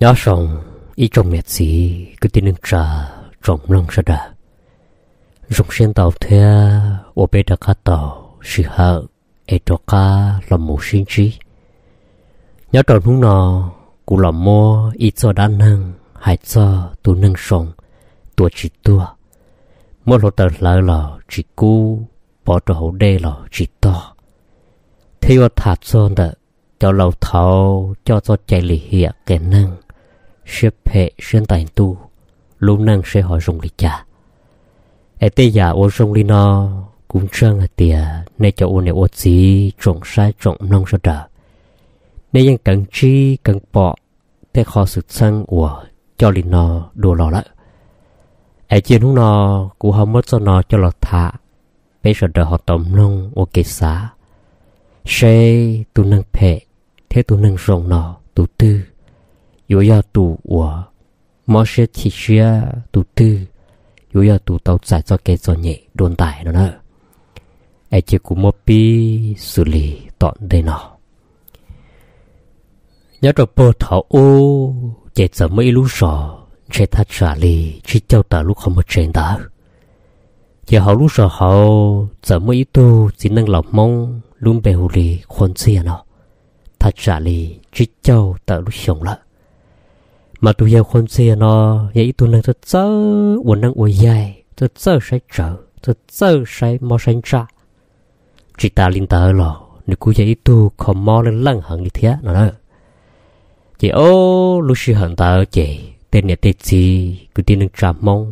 Nyob zoo ib tsoom niam txiv kwv tij neej tsa tsoom mloog sawv daws, zoo siab ntau thiab uas peb rov qab tau sij hawm es rov qab los mus sib ntsib. Nyob rau hnub no, kuv los muab ib txoj dab neeg hais txog tus neeg zoo tua tsis tuag, muab hluav taws hlawv los tsis kub, pov rau hauv dej los tsis tog, thiab yuav tham txog ntawm cov laus thaud coj txoj cai lim hiam qias neeg, siab phem siab ntais ntuj, lub neej seb ho zoo li cas. Es tej yam uas zoo li no, kuv ntseeg hais tias nej cov ua niam ua txiv tsoom saib tsoom mloog sawv daws, nej yeej keev ntsib keev pom tej qhov xwm txheej uas coj li no dua los lawm. Es cia hnub no kuv ho muab txoj no coj los tham, peb sawv daws ho tau mloog ua kev xav, seb tus neeg phem thiab tus neeg zoo no tus twg yuav yog tus uas mob siab chim siab, tus twg yuav yog tus tau txais txoj kev txom nyem dua ntais no na. Es cia kuv muab pib xws li tom ntej no. Nyob rau puag thaum ub ces txawm muaj ib lub zos ntshe thaj tsam li tsib caug tawm lub qhov muag tsev ntawd. Ces hauv lub zos hauv txawm muaj ib tug txiv neej laus Hmoob lub npe hu li Qhua Ntxiag no, thaj tsam li tsib caug tawm lub xyoo lawm. Mas tus yawg Qhua Ntxiag no yog ib tug neeg txawj txawj ua neeb ua yaig, txawj txawj saib tsawv, txawj txawj saib mob saib ntsaj. Tsis tas li ntawd los nws kuj yog ib tug kho mob leej leej heev li thiab no na. Ces ob lub sij hawm ntawd ces tej niam tej txiv kwv tij neej tsa Hmoob,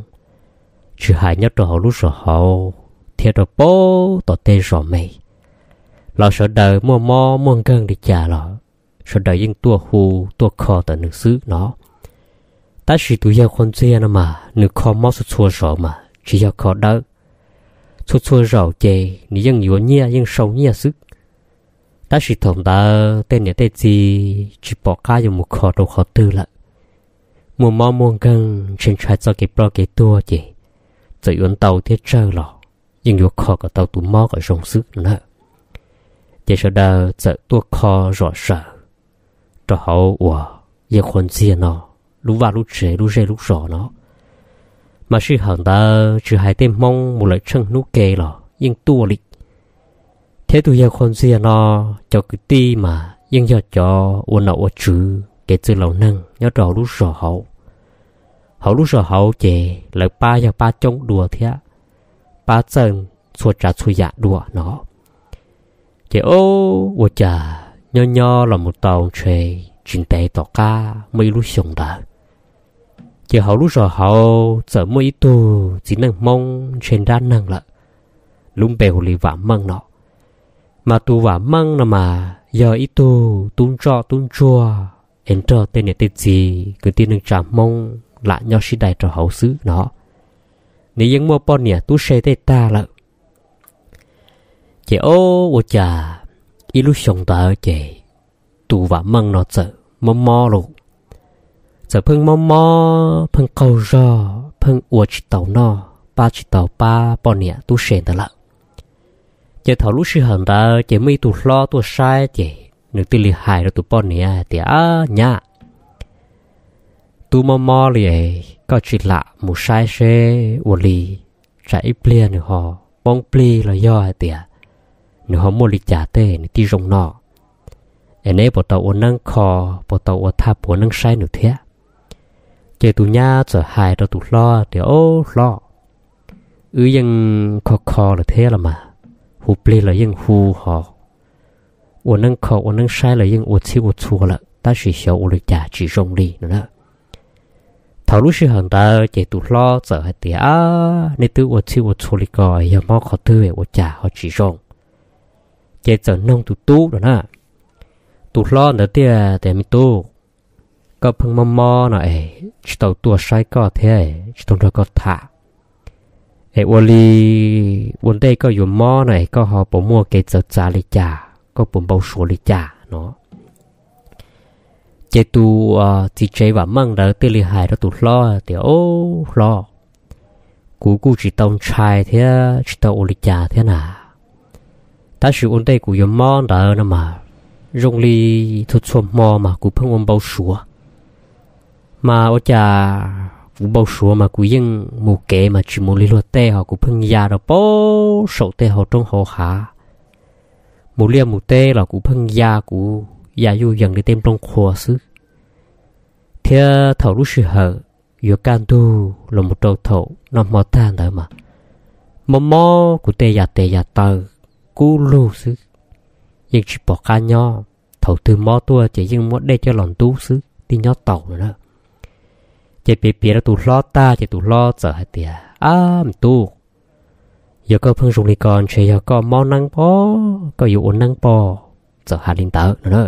tsis hais nyob rau hauv lub zos hauv thiab rau puag tom tej zos me, los sawv daws muaj mob muaj nkeeg li cas los sawv daws yeej tuaj hu tuaj kho ntawm nws xwb no. Tab sis tus yawg Qhua Ntxiag no mas nws kho mob txhua txhua zaus mas tsis yog kho dawb. Txhua txhua zaus ces nws yeej yuav nyiaj yeej sau nyiaj xwb. Tab sis thaum ntawd tej niam tej txiv tsis pom qab yuav mus kho rau qhov twg lawm. Muaj mob muaj nkeeg ntshe ntshai txoj kev ploj kev tuag ces txawm yuav ntau thiab tsawg los yeej yuav kho kom tau tus mob kom zoo xwb no na. Ces sawv daws txawm tuaj kho zom zaws rau hauv uas yawg Qhua Ntxiag no lub vaj lub tsev lub zej lub zos no. Mas sij hawm ntawd tsis hais tej Hmoob mus lawm tsheej hnub ke los yeej tuaj li. Thiab tus yawg Qhua Ntxiag no cov kwv tij mas yeej yog cov ua nom ua tswv kev txwj laus neeg nyob rau hauv lub zos hauv. Hauv lub zos hauv ces lawv pab yog pab coob dua thiab, pab txawj txhua tsav txhua yam dua no. Ces o, ua cas nyob nyob los mus tau ntshe tsis ntev tom qab muaj ib lub xyoo ntawd, ces hauv lub zos hauv txawm muaj ib tug txiv neej Hmoob ntshe nrab neeg lawm, lub npe hu li Vam Meej no. Mas tus Vam Meej no mas yog ib tug tub ntsoj tub ntsuag es nrog tej niam tej txiv kwv tij neej tsa Hmoob lam nyob sib dai rau hauv xwb no. Nws yeej muaj poj niam tub se tej tag lawm. Ces o, ua cas ib lub xyoo ntawd ces tus Vam Meej no txawm mob mob lawm. Txawm pheej mob mob, pheej qaug zog, pheej ua tsis tau noj, pab tsis tau pab poj niam tub se ntawd lawm. Ces thaum lub sij hawm ntawd ces muaj ib tug hlob tuaj saib ces nws thiaj li hais rau tus poj niam hais tias, Ab nyab, tub mob mob li es koj tsis lam mus saib seb ua li, tsam ib pliag nws ho poob plig los yog hais tias nws ho muaj li cas tej nws thiaj zoo no, es neb puas tau ua neeb kho, puas tau ua thaj puav neeb saib nws thiab? Ces tus nyab txawm hais rau tus hlob tias, Ob hlob, wb yeej kho kho lawm thiab los mas, hu plig los yeej hu ho, ua neeb kho ua neeb saib los yeej ua txhij ua txhua lawm, tab sis xyov ua li cas tsis zoo li no na. Thaum lub sij hawm ntawd ces tus hlob txawm hais tias, Ab, nej twb ua txhij ua txhua li ko yog mob qhov twg ua cas ho tsis zoo? Ces txawm noog tus tub no na. Tus hlob ntawd thiaj tias, Me tub, koj pheej mob mob no es tsis tau tuaj saib koj thiab tsis tau nrog koj tham. Es ua li ua ntej koj yuav mob no es koj ho puas muaj kev txawv txav li cas, koj puas npau suav li cas no? Ces tus txiv tsev Vam Meej ntawd thiaj li hais rau tus hlob tias, Ob hlob, kuv kuj tsis tau ntshai thiab tsis tau ua li cas thiab na. Tab sis ua ntej kuv yuav mob ntawd no mas, zoo li txhua txhua hmo mas kuv pheej ua npau suav. Mas ua cas kuv npau suav mas kuv yeej mus kev mas tsis mus li luag tej, ho kuv pheej ya rau pem saum tej hauv roob hauv hav. Mus liaj mus teb los kuv pheej ya, kuv ya yuj yees li tej nplooj qhuav xwb. Thiab thaum lub sij hawm yuav kaj ntug los mus rau thaum noj hmo tag ntawd mas mob mob kuv tej yam tes yam taw kub lug xwb, yeej tsis pom qab nyob. Thaum twg mob tuaj ces yeej muab dej coj los ntub xwb, tib nyob taus no na. Ces piav piav rau tus hlob tag ces tus hlob txawm hais tias, Ab me tub, yog koj pheej zoo li ko ntshe yog koj mob neeb pob, koj yuav ua neeb pob, txawm hais li ntawd no na.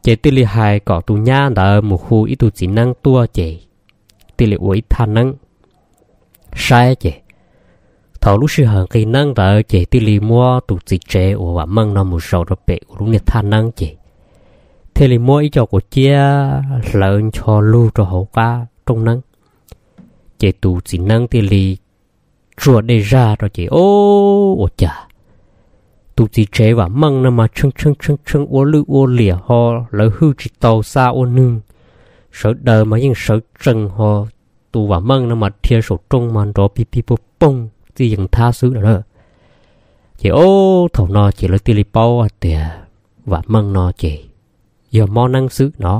Ces thiaj li hais kom tus nyab ntawd mus hu ib tug txiv neeb tuaj ces thiaj li ua ib thaj neeb saib ces thaum lub sij hawm nqis neeb ntawd ces thiaj li muab tus txiv tsev uas Vam Meej no mus zaum rau pem uas lub niag thaj neeb ces thiaj li muab ib co quav ciab hlawv ncho lug rau hauv qab rooj neeb. Ces tus txiv neeb thiaj li tsuag dej zaj rau ces, o, ua cas tus txiv tsev Vam Meej no mas tshee tshee tshee tshee ua lwj ua liam ho lawv hwj tsis tau xa ua nws, sawv daws mas yeej sawv tsees ho tus Vam Meej no mas dhia saum rooj mas nrov pig pig puag poog txij yees thab xwb no na. Ces o, thaum no ces lawv thiaj li paub hais tias Vam Meej no ces yog mob neeb xwb no.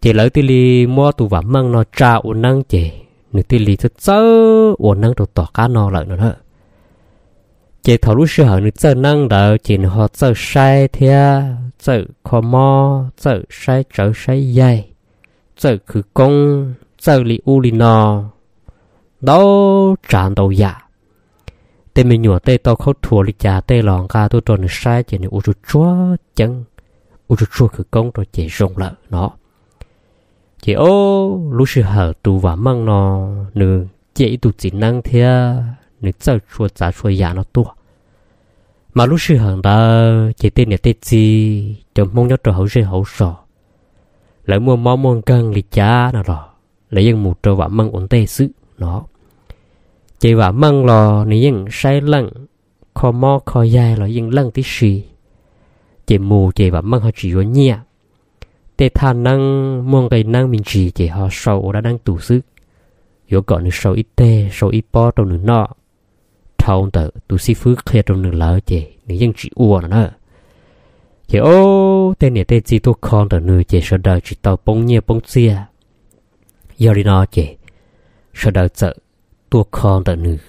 Ces lawv thiaj li muab tus Vam Meej no tsa ua neeb ces nws thiaj li txawj txawj ua neeb rau tom qab no lawm no na. Ces thaum lub sij hawm nws txawj neeb ntawd ces nws ho txawj saib thiab txawj kho mob, txawj saib tsawv saib yaig, txawj khwv koob, txawj li ub li no ntau tsav ntau yam. Tej me nyuam tej tau khaub thuas li cas tej los nqa tuaj rau nws saib ces nws ua tsuag tsuag ceeb, ua tsuag tsuag khwv koob rau ces zoo lawm no. Ces o, lub sij hawm tus Vam Meej no nws ciaj ib tug txiv neeb thiab nws txawj txhua tsav txhua yam no tuaj. Mas lub sij hawm ntawd ces tej niam tej txiv cov Hmoob nyob rau hauv zej hauv zos, lawv muaj mob muaj nkeeg li cas no los lawv yeej mus rau Vam Meej ua ntej xwb no. Ces Vam Meej los nws yeej saib leej, kho mob kho yaig los yeej leej tib si. Ces mus ces Vam Meej ho tsis yuav nyiaj. Tej thaj neeb muaj nqi neeb me ntsis ces ho sau ua dab neeb tus xwb. Yuav kom nws sau ib teg sau ib pob rau nws noj dhau ntawm tus xib fwb qhia rau nws lawm ces nws yeej tsis ua no na. Ces o, tej niam tej txiv tuaj kho ntawm nws ces sawv daws tsis tau poob nyiaj poob txiaj. Yog li no ces sawv daws txawm tuaj kho ntawm nws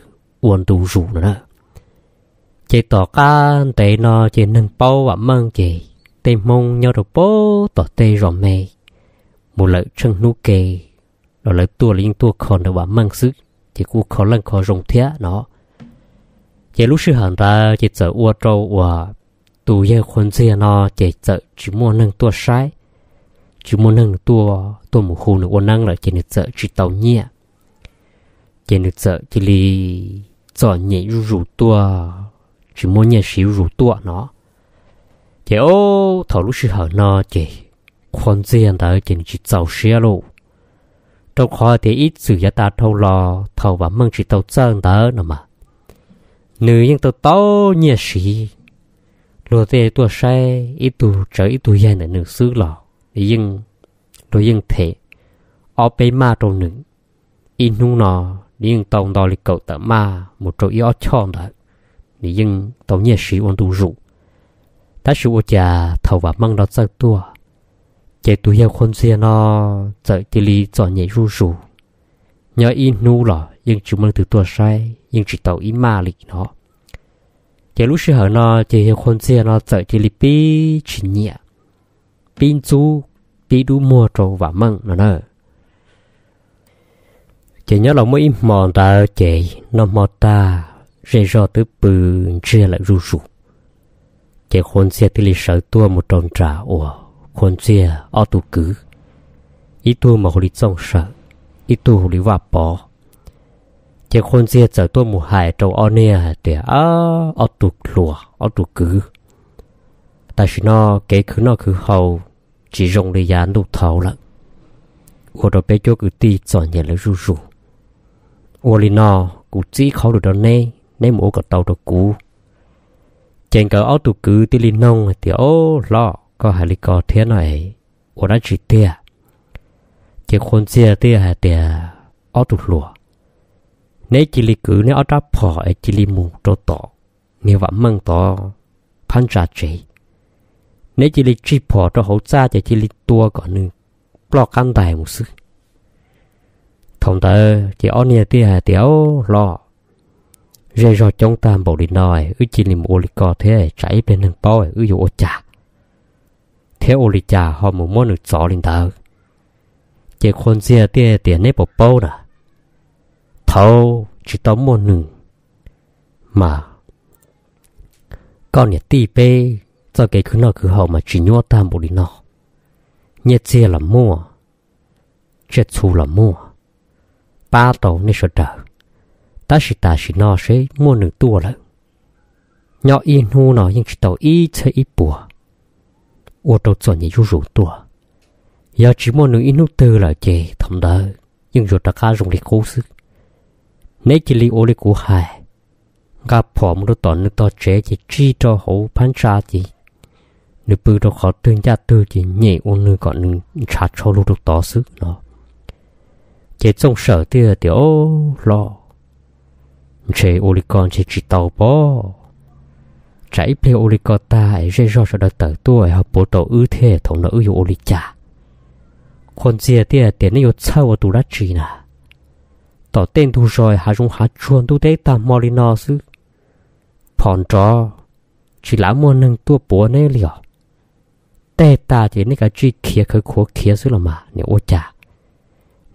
ua ntu zus no na. Ces tom qab ntev no ces neeg paub Vam Meej ces tej Hmoob nyob rau pem tom tej zos me mus lawm tsheej hnub ke los lawv tuaj los yeej tuaj kho ntawm Vam Meej xwb, ces kuj kho leej kho zoo thiab no. Ces lub sij hawm ntawd ces txawm ua rau uas tus yawg Qhua Ntxiag no ces txawm tsis muaj neeg tuaj saib, tsis muaj neeg tuaj, tuaj mus hu nws ua neeb lawm ces nws txawm tsis tau nyiaj. Ces nws txawm cia li txom nyem zuj zus tuaj, tsis muaj nyiaj siv zuj zus tuaj no. Ces o, thaum lub sij hawm no ces Qhua Ntxiag ntawd ces nws tsis txaus siab lauj, rau qhov tias ib txwm yav tas dhau los thaum Vam Meej tsis tau txawj ntawd no mas nws yeej tau tau nyiaj siv. Luag tej tuaj saib ib tug tsawv ib tug yaig ntawm nws xwb los nws yeej, luag yeej them ob peb maj rau nws. Ib hnub no nws yeej tau nto li kaum tawm maj mus rau ib ob choj ntawd, nws yeej tau nyiaj siv ua ntu zus. Tab sis ua cas thaum Vam Meej no txawj tuaj, ces tus yawg Qhua Ntxiag no txawm cia li txom nyem zuj zus, nyob ib hnub los yeej tsis muaj leej twg tuaj saib, yeej tsis tau ib maj li no. Ces lub sij hawm no ces yawg Qhua Ntxiag no txawm cia li pib tsis nyiam, pib ntxub, pib dub muag rau Vam Meej no na. Ces nyob los muaj ib hmo ntawd ces noj hmo tag, zej zog twb pw ntsiag lawm zuj zus. Ces Qhua Ntxiag thiaj li sawv tuaj mus rau nram uas Qhua Ntxiag ob tug kwv, ib tug mas hu li Txooj Sawm, ib tug hu li Vaj Pov. Ces Qhua Ntxiag txawm tuaj mus hais rau ob niag hais tias, Ob tug hluas, ob tug kwv, tam sim no kev khwv noj khwv haus tsis zoo li yav ntuj thaud lawm, ua rau peb cuab kwv tij txom nyem lawv zuj zus. Ua li no, kuv txib qhov lus rau neb, neb mus ua kom tau rau kuv. Ces nkawd ob tug kwv thiaj li noog hais tias, Ob hlob, koj hais li ko thiab no es ua dab tsi tiag? Ces Qhua Ntxiag thiaj hais tias, Ob tug hluas, neb cia li kwv neb ob rab phom es cia li mus rau tom niag Vam Meej tod phab ntsa tsev. Neb cia li tsij phom rau hauv txaj ces cia li tua kom nws ploj qab ntais mus xwb. Thaum ntawd ces ob niag thiaj hais tias, Hlob, zej zog coob tag npaum li no, wb cia li mus ua li ko thiab tsam ib pliag neeg paub wb yuav ua cas thiab ua li cas ho mus muab nws txov li ntawd. Ces Qhua Ntxiag thiaj tias, Neb puas paub na, thaud tsis tau muaj nws mas koj niam tij peb txoj kev khwv noj khwv haus mas tsis nyuaj tag npaum li no. Nyiaj txiag los muaj, tsiaj txhu los muaj, pab tau nej sawv daws. Tab sis tam sim no seb muaj nws tuaj lawm, nyob ib hnub no yeej tsis tau ib txhiab ib puas, ua rau txom nyem zuj zus tuaj. Yog tsis muaj nws ib hnub twg lawm ces thaum ntawd yeej yuav rov qab zoo li qub xwb. Neb cia li ua li kuv hais, nqa phom mus rau tom nws tog tsev ces tsij rau hauv phab ntsa ces nws pw rau qhov twg ncaj twg ces nyem ua nws kom nws ntshav tshau lug rau tod xwb no. Ces Txooj Sawm thiaj tias, Ob, hlob, ntshe ua li ko ntshe tsis tau pob. Tsam ib pliag ua li ko tag es zej zog sawv daws tawm tuaj es ho puav tau wb thiab thaum no wb yuav ua li cas? Qhua Ntxiag thiaj tias, Neb yuav txhawj ua tus dab tsi na? Tom tej ntug zos hav zoov hav tsuag ntub teb tag hmo li no xwb, phom nrov, tsis lam muaj neeg tuaj puav neb li os. Tag tag ces neb kav tsij khiav khawv khuav khiav xwb los mas, neb ua cas?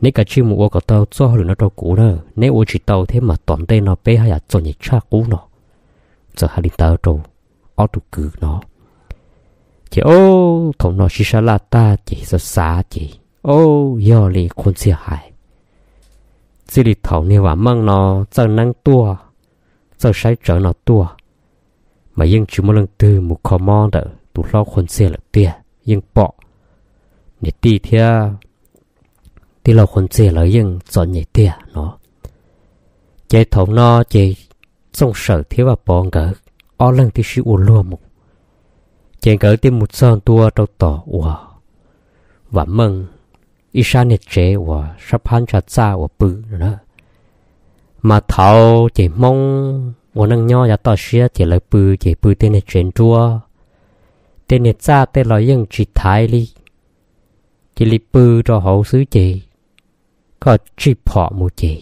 Neb kav tsij mus ua kom tau txoj hauj lwm no rau kuv na, neb ua tsis tau thiab mas tom ntej no peb haj yam txom nyem tshaj qub no. Txawm hais li ntawd rau ob tug kwv no. Ces ob, thaum no sib sab laj tag ces xav xav ces, ob, yog li Qhua Ntxiag hais, txij li thaum niag Vam Meej no txawj neeb tuaj, txawj saib tsawv no tuaj, mas yeej tsis muaj leej twg mus kho mob ntawm tus hlob Qhua Ntxiag lawm tiag, yeej pom niam tij thiab tij laug Qhua Ntxiag lawv yeej txom nyem tiag no. Ces thaum no ces Txooj Sawm thiab Vaj Pov nkawd ob leeg thiaj sib ua luag mus. Ces nkawd thiaj mus txog ntua rau tom uas Vam Meej ib sab niag tsev uas sab phab ntsa txaj uas pw no na. Mas thaud ces Hmoob ua neej nyob yav toj siab ces lawv pw ces pw tej niag tsev nruab, tej niag txaj tej los yeej tsis thaiv li, cia li pw rau hauv xwb ces koj tsij phom mus ces,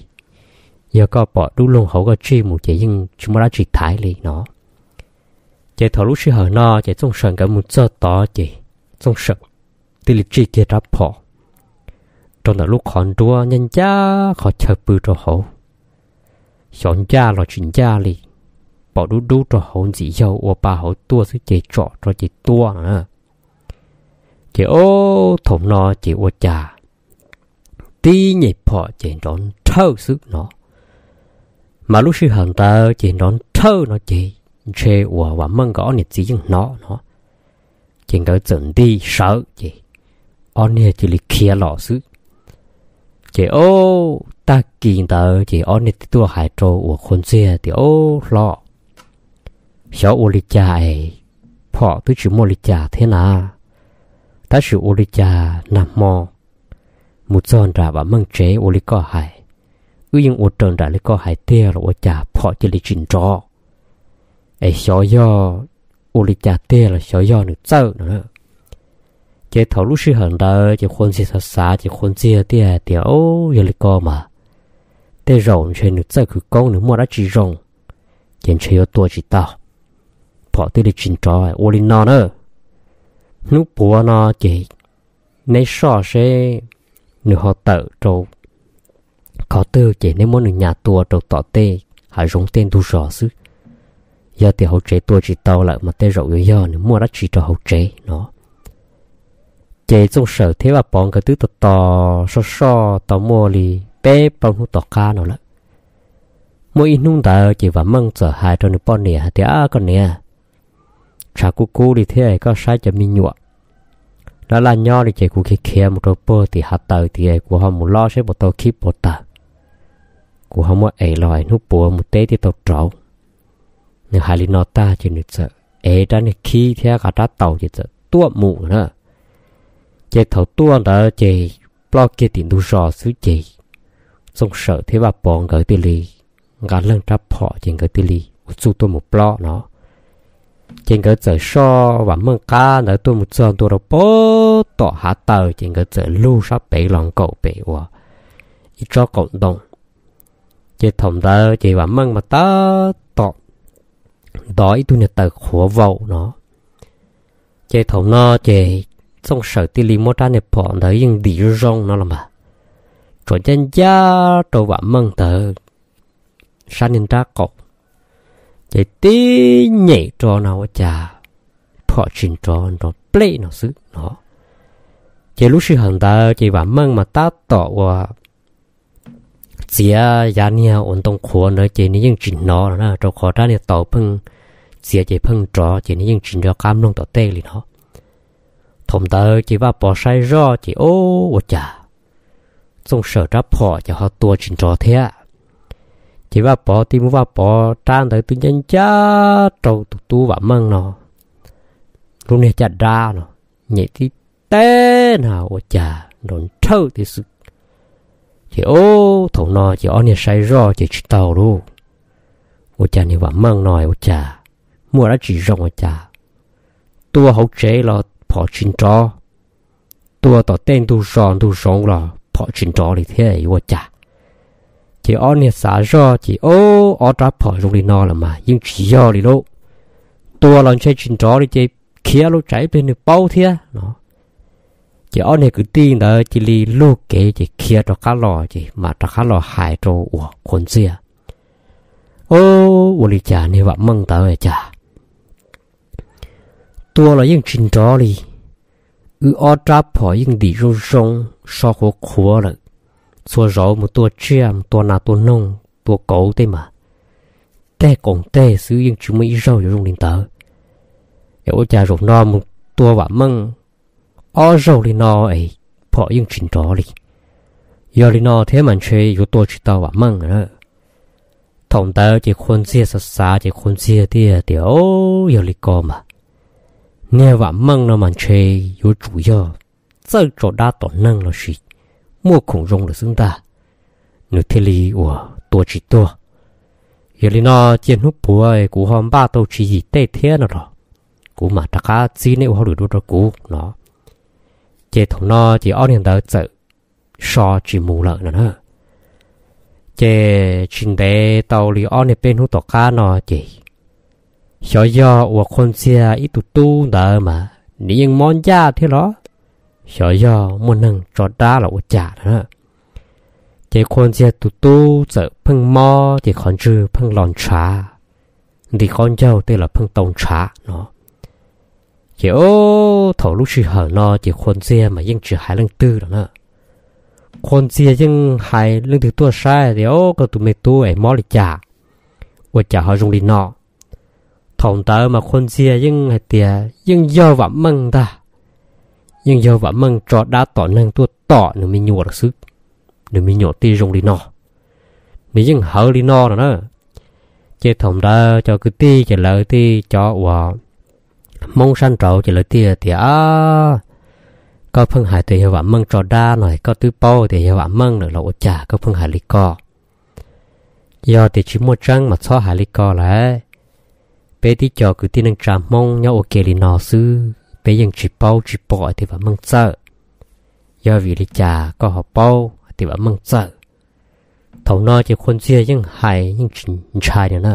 yog koj pom dub loog hauv koj tsij mus ces yeej tsis muaj dab tsi thaiv li no. Ces thaum lub sij hawm no ces Txooj Sawm nkawd mus txog tod ces Txooj Sawm thiaj li tsij kiag rab phom rau ntawm lub qhov nruab ncaj ncaj qhov chaw pw rau hauv. Xyov ncaj los tsis ncaj li, pom dub dub rau hauv ntxim yog ua pa hauv tuaj xwb ces tsom rau ces tua no na. Ces ob, thaum no ces ua cas tib nyem phom ces nrov nrhawj xwb no. Mas lub sij hawm ntawd ces nrov nrhawj no ces ntshe uas Vam Meej nkawd ob niam txiv yeej hnov no. Ces nkawd txawm nti sawv ces ob niag cia li khiav los xwb. Ces ob, tag kis ntawd ces ob niag thiaj tuaj hais rau uas Qhua Ntxiag tias, Ob hlob, xyov ua li cas es phom twb tsis muaj li cas thiab na, tab sis ua li cas nag hmo mus txog nram Vam Meej tsev ua li koj hais, wb yeej ua raws nraim li koj hais tiag los ua cas phom cia li tsis nrov, es xyov yog ua li cas tiag los xyov yog nws txawj no. Ces thaum lub sij hawm ntawd ces Qhua Ntxiag xav xav ces Qhua Ntxiag thiaj hais tias, Ob, yog li ko mas tej zaum ntshe nws txawj khawv koob nws muaj dab tsi zoo, ces ntshe yuav tua tsis tau, phom thiaj li tsis nrov. Ua li no na, hnub puav no ces neb soj seb nws ho tawm rau qhov twg ces neb muab nws nyas tua rau tom tej hav zoov tej ntug zos xwb. Yog tias hauv tsev tua tsis tau lawm mas tej zaum yuav yog nws muaj dab tsi rau hauv tsev no. Ces Txooj Sawm thiab Vaj Pov nkawd twb tos tos soj soj tau muaj li peb plaub hnub tom qab no lawm. Muaj ib hnub ntawd ces Vam Meej txawm hais rau nws poj niam hais tias, Koj niam, tshav kub kub li thiab koj saib cov me nyuam laj laj nyob li ces kuv khiav khiav mus rau puag tim hav taws tias kuv ho mus lob seb puas tau khib puas taws, kuv ho muab ev los es hnub puav mus teb thiaj tau rauv. Nws hais li no tag ces nws txawm ev rab niag khib thiab qab rab taus ces txawm tuaj mus na. Ces thaum tuaj ntawd ces ploj kiag tim ntug zos xwb ces Txooj Sawm thiab Vaj Pov nkawd thiaj li nqa leeg rab phom ces nkawd thiaj li ua txuj tuaj mus ploj no. Ces nkawd txawm soj Vam Meej qab ntawd tuaj mus txog ntua rau pem tom hav taw ces nkawd txawm lug sab pem los nkaum pem uas ib tsob qaum ntoo. Ces thaum ntawd ces Vam Meej mas tab tom ntov ib tug niag taws qhuav vau no. Ces thaum no ces Txooj Sawm thiaj li muab rab niag phom ntawd yeej ntim zoo zoo no los mas, tsuas ncaj ncaj rau Vam Meej ntawd sab niag nrab qaum, ces tib nyem rau no ua cas phom tsis nrov, nrov plej no xwb no. Ces lub sij hawm ntawd ces Vam Meej mas tab tom uas txiav yav niag uas ntoo qhuav ntawd ces nws yeej tsis hnov no na, rau qhov rab niag taws pheej txiav ces pheej nrov ces nws yeej tsis nco qab mloog tom tej li no. Thaum ntawd ces Vaj Pov saib zoj ces, o, ua cas Txooj Sawm rab phom ces ho tua tsis nrov thiab. Ces Vaj Pov thiaj muab Vaj Pov rab ntawd twb ncaj ncaj rau tus tub Vam Meej no lub niag caj dab no, nyem tib teg na ua cas nrov nrhawj tib xwb. Ces, o, thaum no ces ob niag saib zoj ces tsis tau lauj, ua cas niag Vam Meej no ua cas muaj dab tsi zoo ua cas tua hauv tsev los phom tsis nrov, tua tom tej ntug zos ntug zoov los phom tsis nrov li thiab yuav ua cas. Ces ob niag xav zoj ces, o, ob rab phom zoo li no los mas yeej tsis yog li lauj, tua los ntshe tsis nrov li ces khiav lauj, tsam ib pliag nws paub thiab no. Ces ob niag kwv tij ntawd cia li lug kev ces khiav rov qab los ces mam rov qab los hais rau uas Qhua Ntxiag, o, ua li cas niag Vam Meej ntawd cas tua los yeej tsis nrov li, wb ob rab phom yeej ntim zoo zoo, so qhuav qhuav lawm, txhua zaus mus tua tsiaj mus tua nas tua noog tua kauv tej mas teg qoos teg xwb yeej tsis muaj ib zaug yuav zoo li ntawd. Es ua cas zaum no mus tua Vam Meej ob zaug li no es phom yeej tsis nrov li. Yog li no thiab mas ntshe yuav tua tsis tau Vam Meej na. Thaum ntawd ces Qhua Ntxiag xav xav ces Qhua Ntxiag thiaj tias, o, yog li ko mas niag Vam Meej no mas ntshe yuav tsum yog txawj tso dab tom neeg lossis muaj khoom zoo lawm xwb ntag, nws thiaj li uas tua tsis tuag. Yog li no cia hnub puav kuv ho npaj tau tswv yim tej thiab no los kuv mam rov qab txib neb ua hauj lwm dua rau kuv no. Ces thaum no ces ob niag ntawd txawm so tsis mus lawm no na. Ces tsis ntev tau li ob niag peb hnub tom qab no ces xyov yog uas Qhua Ntxiag ib tug tub ntawd mas nws yeej mob ncaj thiab los xyov yog muaj neeg tso dab los ua cas no na. Ces Qhua Ntxiag tus tub txawm pheej mob ces qhov ntswg pheej los ntshav, ntim qaub ncaug tej los pheej tau ntshav no. Ces o, thaum lub sij hawm no ces Qhua Ntxiag mas yeej tsis hais leej twg los na. Qhua Ntxiag yeej hais leej twg tuaj saib tias, o, koj tus me tub es mob li cas, ua cas ho zoo li no. Thaum ntawd mas Qhua Ntxiag yeej hais tias yeej yog Vam Meej ntag, yeej yog Vam Meej tso dab tom neeg tuaj tom nws me nyuam lawm xwb, nws me nyuam thiaj zoo li no, nws yeej hawv li no no na. Ces thaum ntawd cov kwv tij ces lawv thiaj, cov uas Hmoob sab nraud ces lawv thiaj tias, koj pheej hais tias yog Vam Meej tso dab no koj twb paub tias yog Vam Meej lawm los ua cas koj pheej hais li ko. Yog tias tsis muaj tseeb mas txhob hais li ko lawm. Peb tib co kwv tij neej tsa Hmoob nyob ua ke li no xwb peb yeej tsis paub tsis pom tias Vam Meej txawj. Yog vim li cas koj ho paub tias Vam Meej txawj? Thaum no ces Qhua Ntxiag yeej hais yeej tsis ntshai no na.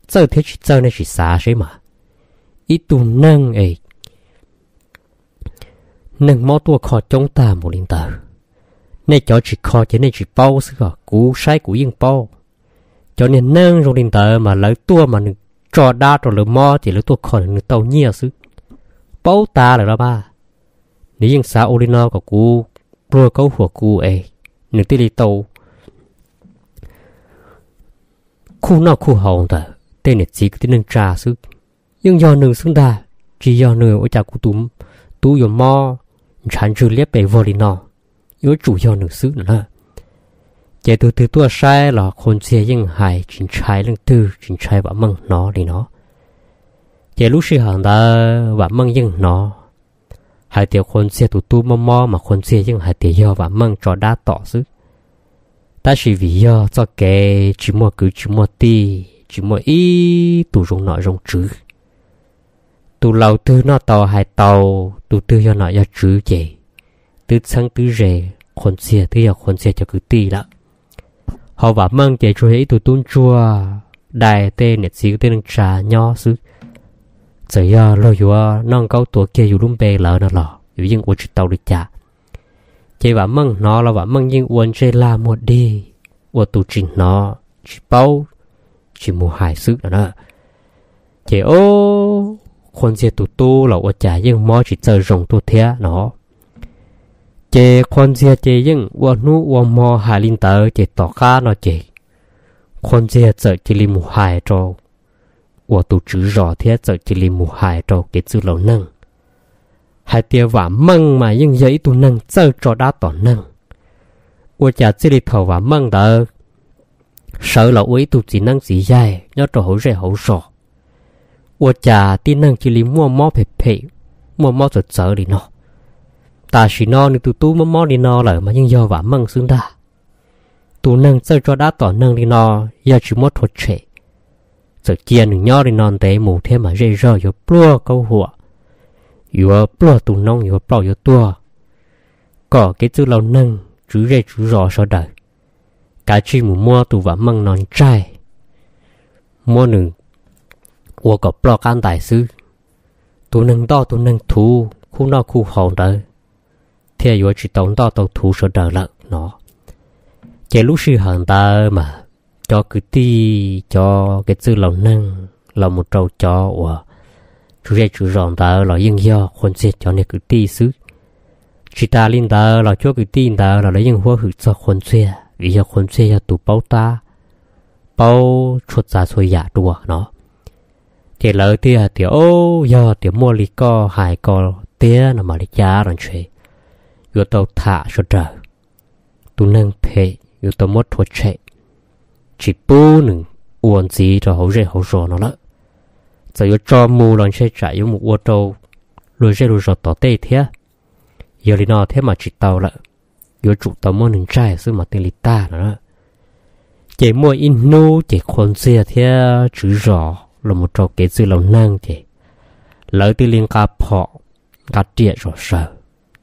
Txawj thiab tsis txawj nej sim xav seb mas, ib tug neeg es neeg mob tuaj kho coob tag npaum li ntawd, nej cov tsis kho ces nej tsis paub xwb os, kuv saib kuv yeej paub. Cov niag neeg zoo li ntawd mas lawv tuaj mas nws tso dab rau lawv mob ces lawv tuaj kho nws tau nyiaj xwb, paub tas lawm los mas. Nws yeej xav ua li no kom kuv pluag kaub huam kuv es nws thiaj li tau khuj noj khuj haus ntawm tej niam txiv kwv tij neej tsa xwb. Yeej yog nws xwb ntag, tsis yog nws ua cas kuv tus tub yuav mob ntshav ntswg liab pes vog li no, yuav tsum yog nws xwb no na. Ces tus twg tuaj saib los Qhua Ntxiag yeej hais tsis ntshai leej twg, tsis ntshai Vam Meej hnov li no. Ces lub sij hawm ntawd Vam Meej yeej hnov, Hais tias Qhua Ntxiag tus tub mob mob mas Qhua Ntxiag yeej hais tias yog Vam Meej tso dab tom xwb. Tab sis vim yog txoj kev tsis muaj kwv tsis muaj tij, tsis muaj ib tug zoo nom zoo tswv, tus laus twg noj tau hais tau, tus twg yog nom yog tswv ces twb txheeb twb ze Qhua Ntxiag, twb yog Qhua Ntxiag cov kwv tij lawm. Ho Vam Meej ces tsuas yog ib tug tub ntsuag dai tej niam txiv tej neej tsa nyob xwb. Txawm yog luag yuav noj nkaub tua kiag yus lub npe lawm no los yus yeej ua tsis tau li cas. Ces Vam Meej hnov los Vam Meej yeej ua ntsej lag muag dig, ua tus tsis hnov tsis paub, tsis mus hais xwb no na. Ces o, Qhua Ntxiag tus tub los ua cas yeej mob tsis txawj zoo tuaj thiab no. Ces Qhua Ntxiag ces yeej ua hnub ua hmo hais li ntawd ces tom qab no ces Qhua Ntxiag txawm cia li mus hais rau uas tus tswv zos thiab txawm cia li mus hais rau kev txwj laus neeg hais tias Vam Meej mas yeej yog ib tug neeg txawj tso dab tom neeg. Ua cas txij li thaum Vam Meej ntawd sawv los ua ib tug txiv neeb txiv yaig nyob rau hauv zej hauv zos, ua cas tib neeg cia li muaj mob phem phem, muaj mob txawv txawv li no. Tam sim no nws tus tub mob mob li no lawm mas yeej yog Vam Meej xwb ntag. Tus neeg txawj tso dab tom neeg li no yog tsis muab rhuav tshem, txawm cia nws nyob li no ntev mus thiab mas zej zog yuav pluag kaub huam, yuav pluag tu noob yuav ploj yuav tuag. Kom kev txwj laus neeg tswv zej tswv zos sawv daws kav tsij mus muab tus Vam Meej no ntsaig, muab nws ua kom ploj qab ntais xwb. Tus neeg ntoj tus neeg thuv khuj noj khuj haus ntawd thiaj yuav tsis tau ntoj tau thuv sawv daws lawm no. Ces lub sij hawm ntawd mas cov kwv tij, cov kev txwj laus neeg los mus rau cov uas tswv zej tswv zos ntawd los yeej yog Qhua Ntxiag cov niag kwv tij xwb. Tsis tas li ntawd los cuab kwv tij ntawd los lawv yeej huab hwm txog Qhua Ntxiag vim yog Qhua Ntxiag yog tus paub tab, paub txhua tsav txhua yam dua no. Ces lawv thiaj hais tias, o, yog tias muaj li koj hais ko tiag no mam li cas los ntshe yuav tau tham sawv daws. Tus neeg phem yuav tau muab rhuav tshem, tsis pub nws ua ntxiv rau hauv zej hauv zos no lawm. Txawm yuav tso mus los ntshe tsam yuav mus ua rau luag zej luag zos tom tej thiab. Yog li no thiab mas tsis tau lawm, yuav tsum tau muab nws ntsaig xwb mas thiaj li tag no. Ces muaj ib hnub ces Qhua Ntxiag thiab tswv zos los mus rau kev txwj laus neeg ces lawv thiaj li nqa phom nqa riam zom zaws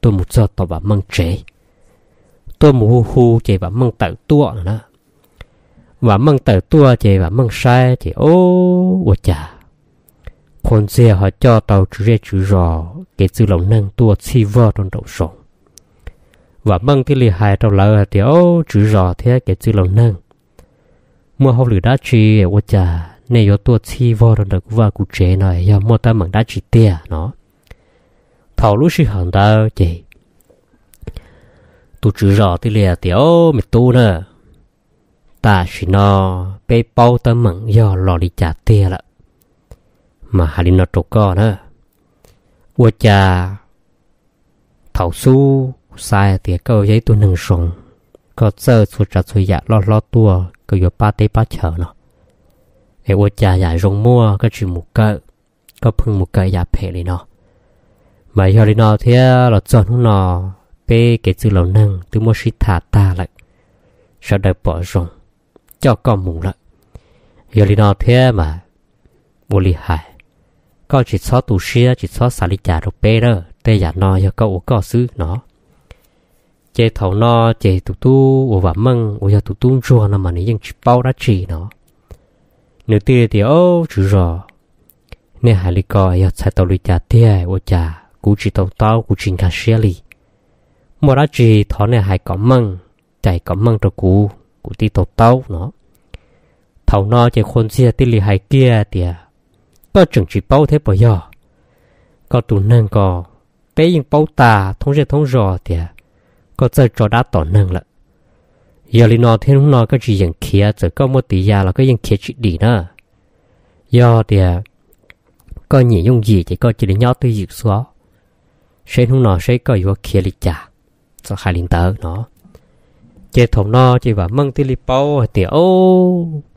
tuaj mus txog tom Vam Meej tsev, tuaj mus hu hu ces Vam Meej tawm tuaj no na. Vam Meej tawm tuaj ces Vam Meej saib ces, o, ua cas Qhua Ntxiag ho coj tau tswv zej tswv zos kev txwj laus neeg tuaj txhij vog rau nraum zoov. Vam Meej thiaj li hais rau lawv hais tias, o, tswv zos thiab kev txwj laus neeg, muaj hauj lwm dab tsi ua cas nej yuav tuaj txhij vog rau nraum kuv vaj kuv tsev no, yog muaj teeb meem dab tsi tiag no? Thaum lub sij hawm ntawd ces tus tswv zos thiaj li hais tias, o, me tub na, tam sim no peb paub teeb meem yog los li cas tiag lawm, mas hais li no rau koj na. Ua cas thaum xub xav hais tias koj yog ib tug neeg zoo, koj txawj txhua tsav txhua yam loj hlob tuaj, koj yuav pab teb pab chaw no, es ua cas yam zoo muaj koj tsis mus kawm, koj pheej mus kawm yam phem li no? Mas yog li no thiab los txog hnub no peb kev txwj laus neeg twb muab sib tham tag lawm, sawv daws pom zoo coj koj mus lawm. Yog li no thiab mas ua li hais, koj tsis txhob tu siab tsis txhob xav li cas rau peb lawm, tej yam no yog koj ua koj xwb no. Ces thaum no ces tus tub uas Vam Meej uas yog tus tub ntsuag no mas nws yeej tsis paub dab tsi no. Nws thiaj li tias, o, tswv zos, nej hais li ko yog txhais tau li cas tiag, ua cas kuv tsis tau taub kuv tsis nkag siab li. Muaj dab tsi thov nej hais kom meej, cais kom meej rau kuv, kuv thiaj tau taub no. Thaum no ces Qhua Ntxiag thiaj li hais kiag tias, koj tseem tsis paub thiab puas yog? Koj tus neeg ko, peb yeej paub tas thoob zej thoob zos tias koj txawj tso dab tom neeg lawm. Yog li no thiab hnub no koj tsis yeem khiav, txawm koj muaj tis ya los koj yeej khiav tsis dim na. Yog tias koj nyiam yooj yim ces koj cia li nyob twj ywm xwb, seb hnub no seb koj yuav khiav li cas. Txawm hais li ntawd no, ces thaum no ces Vam Meej thiaj li paub hais tias, o,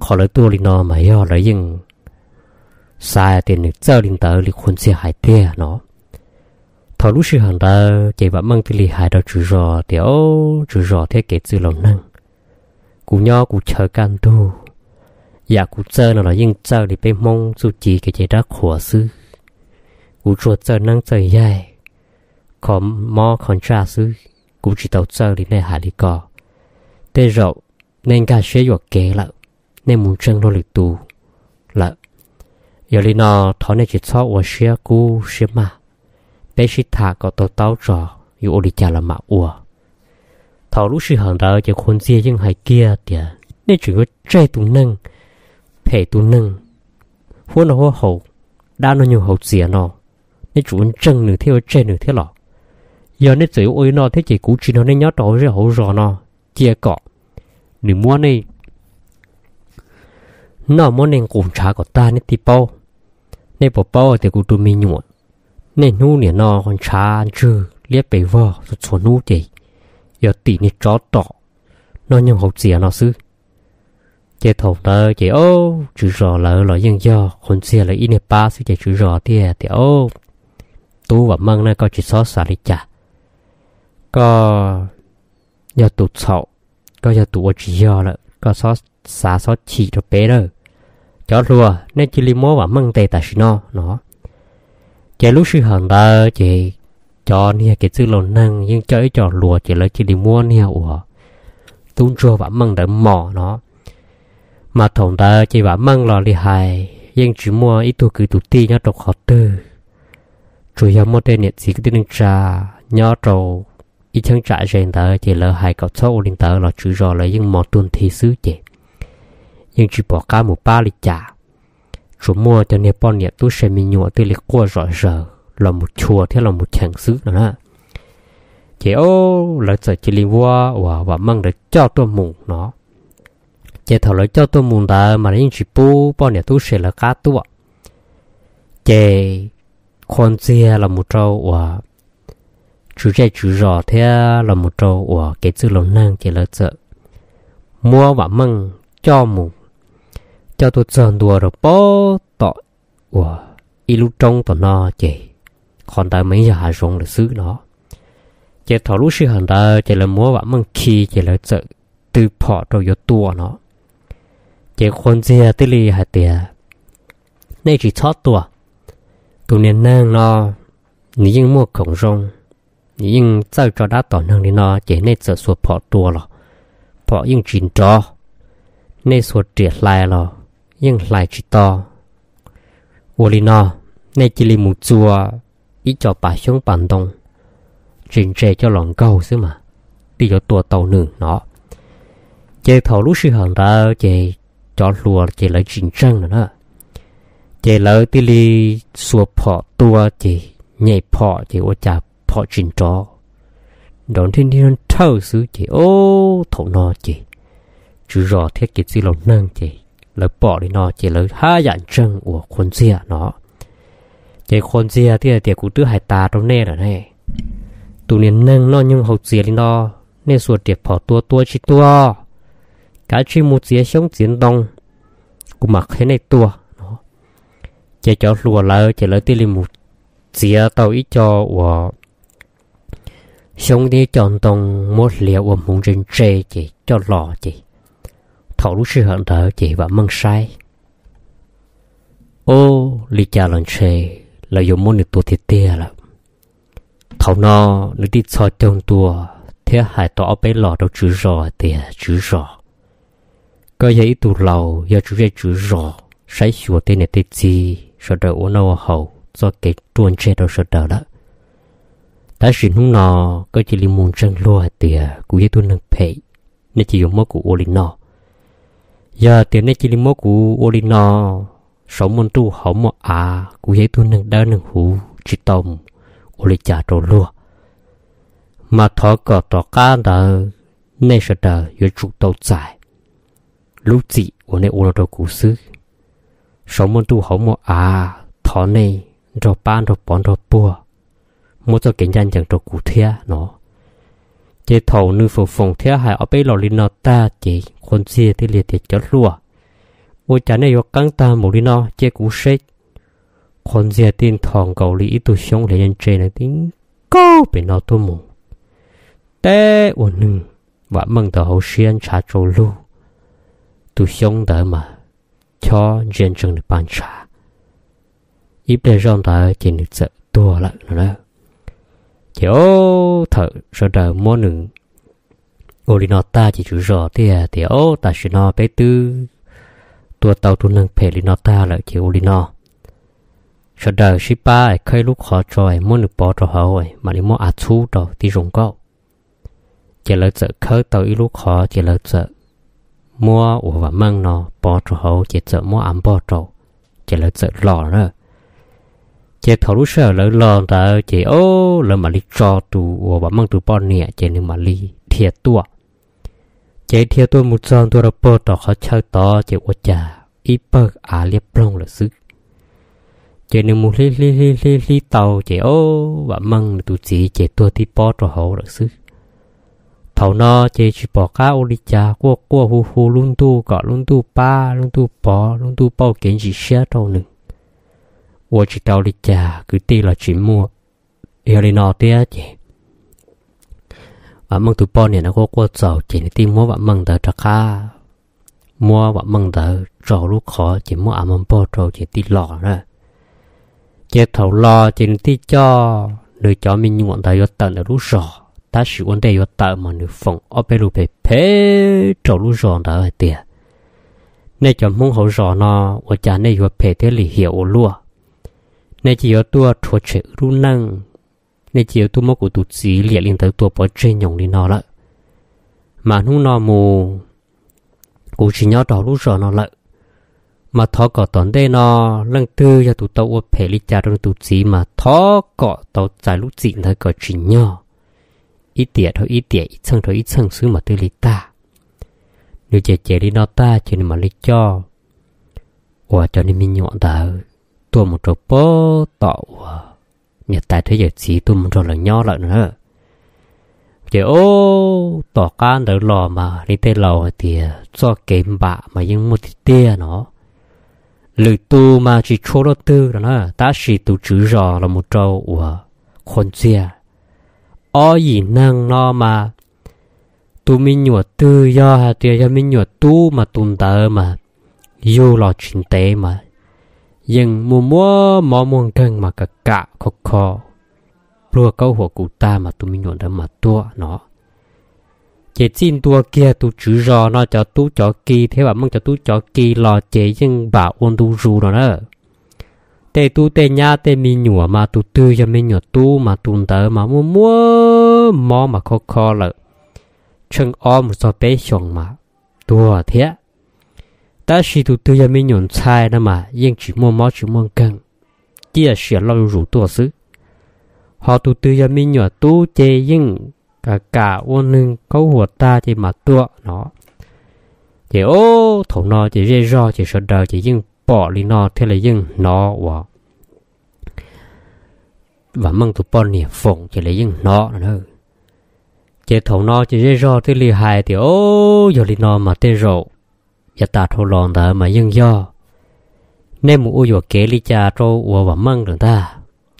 qhov lawv tuaj li no mas yog lawv yeej xav hais tias nws txawj li ntawd li Qhua Ntxiag hais tiag no. Thaum lub sij hawm ntawd ces Vam Meej thiaj li hais rau tswv zos tias, Au, tswv zos thiab kev txwj laus neeg, kuv nyob kuv chaw kaj ntug, yam kuv txawj no los yeej txawj li peb Hmoob txuj ci kev cai dab qhuas xwb. Kuv tsuas txawj neeb txawj yaig, kho mob kho ntsaj xwb, kuv tsis tau txawj li nej hais li ko. Tej zaum nej nkag siab yuam kev lawm, nej mus ntseeg luag lwm tus lawm. Yog li no, thov nej tsis txhob ua siab kub siab mag, peb sib tham kom tau taub tso, yuav ua li cas los mam ua. Thaum lub sij hawm ntawd ces Qhua Ntxiag yeej hais kiag tias, Nej tseem yuav tseg tus neeg phem, tus neeg huab noj huab haus, dab noj nyoog haus txias no, nej tseem ua ntseeg nws thiab ua tseg nws thiab los? Yog nej txawm yuav ua li no thiab ces kuv tsis nrog nej nyob rau hauv zej hauv zos no. Cia kom nws muab nej noj muab nej nqus ntshav kom tag nej thiaj paub. Nej puas paub tias kuv tus me nyuam niaj hnub nim no ntshav ntswg liab pes vog txhua hnub ces yog tim niag tsov tom noj nyoog haus txias no xwb. Ces thaum ntawd ces tswv zos lawv los yeej yog Qhua Ntxiag lawv ib niag pab xwb ces tswv zos thiaj tias, Tub Vam Meej na, koj tsis txhob xav li cas. Koj yog tus txhaum, koj yog tus ua tsis yog lawm, koj txhob xav txhob chim rau peb lawm. Cov hluas, nej cia li muab Vam Meej ntes tam sim no no. Ces lub sij hawm ntawd ces cov niag kev txwj laus neeg yeej coj ib co hluas ces lawv cia li muab niag uas tub ntsuag Vam Meej ntawd mos no. Mas thaum ntawd ces Vam Meej los li hais yeej tsis muaj ib tug kwv tus tij nyob rau qhov twg, tsuas yog muaj tej niam txiv kwv tij neej tsa nyob rau ib cheeb tsam ze ntawd ces lawv hais kom txhob ua li ntawd los tswv zos lawv yeej mos tuag nthi xwb ces yeej tsis pom qab mus pab li cas. Tsuas muaj cov niag poj niam tub se me nyuam thiaj li quaj zom zaws los mus chua thiab los mus cheem xwb no na. Ces lawv txawm cia li muab uas Vam Meej ntawd coj tuaj mus no. Ces thaum lawv coj tuaj mus ntawd mas lawv yeej tsis pub poj niam tub se lawv qab tuaj. Ces Qhua Ntxiag los mus rau uas tswv zej tswv zos thiab los mus rau uas kev txwj laus neeg ces lawv txawm muab Vam Meej coj mus, coj tuaj txog ntua rau pem tom uas ib lub roob tom no ces qhov ntawd mas yeej yog hav zoov lawm xwb no. Ces thaum lub sij hawm ntawd ces lawv muab Vam Meej khi ces lawv txawm tw phom rau yuav tua no. Ces Qhua Ntxiag thiaj li hais tias, Nej tsis txhob tua, tus niag neeg no nws yeej muaj khoom zoo, nws yeej txawj tso dab tom neeg li no ces nej txawm xuas phom tua los phom yeej tsis nrov, nej xuas riam hlais los yeej hlais tsis to. Ua li no, nej cia li mus txua ib co pas xyoob pas ntoo ntse ntse coj los nkaug xwb mas thiaj yuav tua tau nws no. Ces thaum lub sij hawm ntawd ces cov hluas ces lawv tsis ntseeg no na. Ces lawv thiaj li xuas phom tua ces nyem phom ces ua cas phom tsis nrov, nrov nrhawj nrhawj xwb ces o, thaum no ces tswv zos thiab kev txwj laus neeg ces lawv pom li no ces lawv haj yam ntseeg uas Qhua Ntxiag no. Ces Qhua Ntxiag thiaj tias, Kuv twb hais tas rau nej lawm ne, tus niag neeg noj nyoog haus txias li no, nej xuas riam phom tua tua tsis tuag, kav tsij mus txiav xyoob txiav ntoo, kuv mam qhia nej tua no. Ces cov hluas lawv ces lawv thiaj li mus txiav tau ib co uas xyoob thiab ib co ntoo muab hliav ua hmoov ntse ntse ces coj los ces thaum lub sij hawm ntawd ces Vam Meej saib, o, li cas los ntshe lawv yuav muab nws tua tiag tiag lawm. Thaum no nws thiaj txhos caug ntua thiab hais tau ob peb los rau tswv zos hais tias, Tswv zos, koj yog ib tug laus yog tswv zej tswv zos, saib xyuas tej niam tej txiv sawv daws ua noj ua haus txoj kev ruaj ntseg rau sawv daws lawm. Tab sis hnub no koj cia li mus ntseeg luag hais tias kuv yog ib tug neeg phem, nej cia yuav muab kuv ua li no. Yog tias nej cia li muab kuv ua li no, saum muaj ntuj hauv muaj av, kuv yog ib tug neeg dawb neeg huv tsis tau mus ua li cas rau luag, mas thov kom tom qab ntawd nej sawv daws yuav tsum tau txais lub txim uas nej ua no rau kuv xwb. Saum muaj ntuj hauv muaj av, thov nej nrog pab nrog pov nrog puag, muab txoj kev ncaj ncees rau kuv thiab no. Ces thaum nws foom foom thiab hais ob peb los li no tag ces Qhua Ntxiag thiaj li tias, Cov hluas, ua cas nej yuav qeeb tag npaum li no, cia kuv seb. Qhua Ntxiag thiaj nthos nkaus li ib tug xyoob hliav ntse ntse na, tib kaug pem no tuaj mus, teb ua neeg Vam Meej ntawd hauv siab ntshav tsaus lug. Tus xyoob ntawd mas chob ntsia ntsees nws pag ntshav. Ib pliag zoj ntawd ces nws txawm tuag lawm no na. Ces o, thaum sawv daws muab nws ua li no tag ces tswv zos thiaj tias, O, tam sim no peb twb tua tau tus neeg phem li no tag lawm ces ua li no, sawv daws sib pab khawb ib lub qhov tso, muab nws pov rau hauv mam li muab av txhub rau tib zoo nkauj. Ces lawv txawm khawb tau ib lub qhov ces lawv txawm muab uas Vam Meej no pov rau hauv ces txawm muab av npog rau, ces lawv txawm los na. Ces thaum lub sij hawm lawv los ntawd ces o, lawv mam li tso tus uas Vam Meej tus poj niam ces nws mam li dhia tuaj. Ces dhia tuaj mus txog ntua rau puag tom qhov chaw tod ces ua cas ib pawg av liab ploog lawm xwb. Ces nws mus hlib hlib hlib hlib hlib tau ces o, Vam Meej nws tus txiv ces tuag tib pob rau hauv lawm xwb. Thaum no ces tsis pom qab ua li cas, quaj quaj hu hu lub ntuj kom lub ntuj pab, lub ntuj pov, lub ntuj pauj kev ntsim siab rau nws. Ua tsis tau li cas, kwv tij los tsis muaj. Yog li no thiab ces Vam Meej tus poj niam no quaj quaj txaus ces nws thiaj muab Vam Meej ntawd rov qab, muab Vam Meej ntawd tso lub qhov ces muab av npog rau ces thiaj los na. Ces thaum los ces nws thiaj coj nws cov me nyuam ntawd yuav tawm ntawm lub zos, tab sis ua ntej yuav tawm mas nws foom ob peb lus phem phem rau lub zos ntawd hais tias, Nej cov Hmoob hauv zos no, ua cas nej yuav phem thiab lim hiam ua luaj? Nej cia yuav tuaj rhuav tshem wb lub neej, nej cia yuav tuaj muab kuv tus txiv liam li ntawd tua pov tseg nyoos li no lawm. Mas hnub no mus kuv tsis nyob rau hauv lub zos no lawm. Mas thov kom tom ntej no leej twg yog tus tau ua phem li cas rau nws tus txiv mas thov kom tau txais lub txim ntawd kom tsim nyog, ib tiam dhau ib tiam, ib txheej dhau ib txheej xwb mas thiaj li tag. Nws ces cem li no tag ces nws mam li coj uas cov niag me nyuam ntawd tuaj mus rau puag tom uas niam tais thiab yawm txiv tuaj mus nrog lawv nyob lawm no na. Ces o, tom qab ntawd los mas li tej laus hais tias txoj kev npam mas yeej muaj tiag tiag no. Lwm tus mas tsis tshua luaj twg no na, tab sis tus tswv zos los mus rau uas qhua ntxiag, ob yim neeg no mas tus me nyuam twg yog hais tias yog me nyuam tub mas tus ntawd mas yug los tsis ntev mas yeej muaj muab mob muaj nkeeg mas kam kam kho kho, pluag kaub huam kuv tag mas tus me nyuam ntawd mas tuag no. Ces txij ntua kiag tus tswv zos no cov tub cov ki thiab Vam Meej cov tub cov ki los ces yeej npam ua ntu zus no na. Tej tub tej nyab tej me nyuam mas tus twg yog me nyuam tub mas tus ntawd mas muaj muab mob mas kho kho lawm, tsheej ob mus txog peb xyoos mas tuag thiab. Tab sis tus twg yog me nyuam ntxhais no mas yeej tsis muaj mob tsis muaj nkeeg, ciaj sia loj zuj zus tuaj xwb. Ho tus twg yog me nyuam tub ces yeej kam kam ua neeg kaub huam tag ces mas tuag no. Ces o, thaum no ces zej zog ces sawv daws ces yeej pom li no thiab li yeej hnov uas Vam Meej tus poj niam foom ces li yeej hnov no na. Ces thaum no ces zej zog thiaj li hais tias, O, yog li no mas tej zaum yav tas dhau los ntawd mas yeej yog nej mus ua yuam kev li cas rau uas Vam Meej lawm ntag.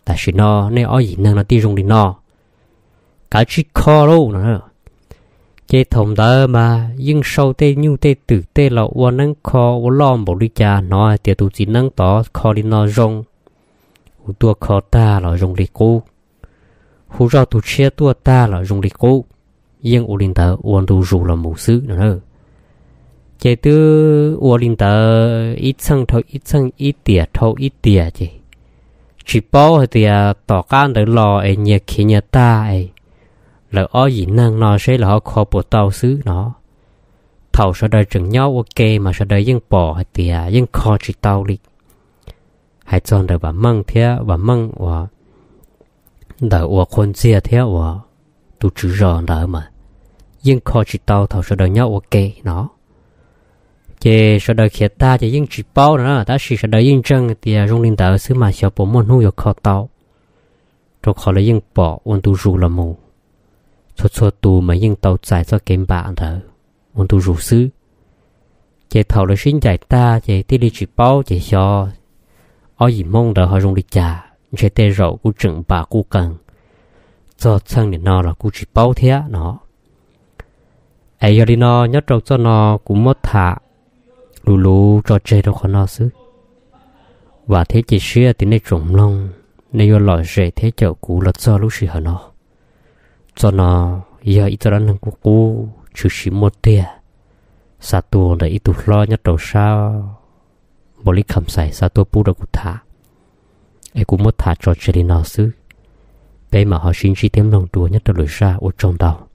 Tam sim no nej ob yim neeg no thiaj zoo li no, kav tsij kho lauj no. Ces thaum ntawd mas yeej sau tej nyuj tej twm tej los ua neeb kho ua loj npaum li cas, hnov hais tias tus txiv neeb tod kho li no zoo, hu tuaj kho tag los zoo li qub, hu zoj tus tshiab tuaj tag los zoo li qub, yeej ua li ntawd ua ntu zus los mus xwb no. Ces twb ua li ntawd ib txheej dhau ib txheej, ib tiam dhau ib tiam ces tsis paub hais tias tom qab ntawd los es nyias khiav nyias tag es lawv ob yim neeg no seb lawv ho kho puas tau xwb no. Thaum sawv daws tseem nyob ua ke mas sawv daws yeej pom hais tias yeej kho tsis tau li. Hais txog ntawm Vam Meej thiab Vam Meej uas ntawm uas qhua ntxiag thiab uas tus tswv zos ntawd mas yeej kho tsis tau thaum sawv daws nyob ua ke no. Ces sawv daws khiav tag ces yeej tsis paub no na, tab sis sawv daws yeej ntseeg tias zoo li ntawd xwb mas xyov puas muaj hnub yuav kho tau, rau qhov lawv yeej pom ua ntu zus los mus, txhua txhua tus mas yeej tau txais txoj kev npam ntawd ua ntu zus xwb. Ces thaum lawv sib ncaim tag ces thiaj li tsis paub ces xyov ob yim Hmoob ntawd ho zoo li cas, ntshe tej zaum kuj tseem npam quj qees, txog txheej nim no los kuj tsis paub thiab no. Es yog li no nyob rau txoj no kuv muab tham luv luv tso tseg rau qhov no xwb. Vam thiab cia siab tias nej tsoom mloog nej yuav lom zem thiab caum kuv los txog lub sij hawm no. Txoj no yog ib txoj dab neeg qub qub tshwm sim muaj tiag, xa tuaj ntawm ib tug hlob nyob rau sab Npaus Lis Kham Xais xa tuaj pub rau kuv tham. Es kuv muab tham tso tseg li no xwb, peb mam ho sib ntsib thiab mloog dua nyob rau lwm zaj, ua tsaug ntau.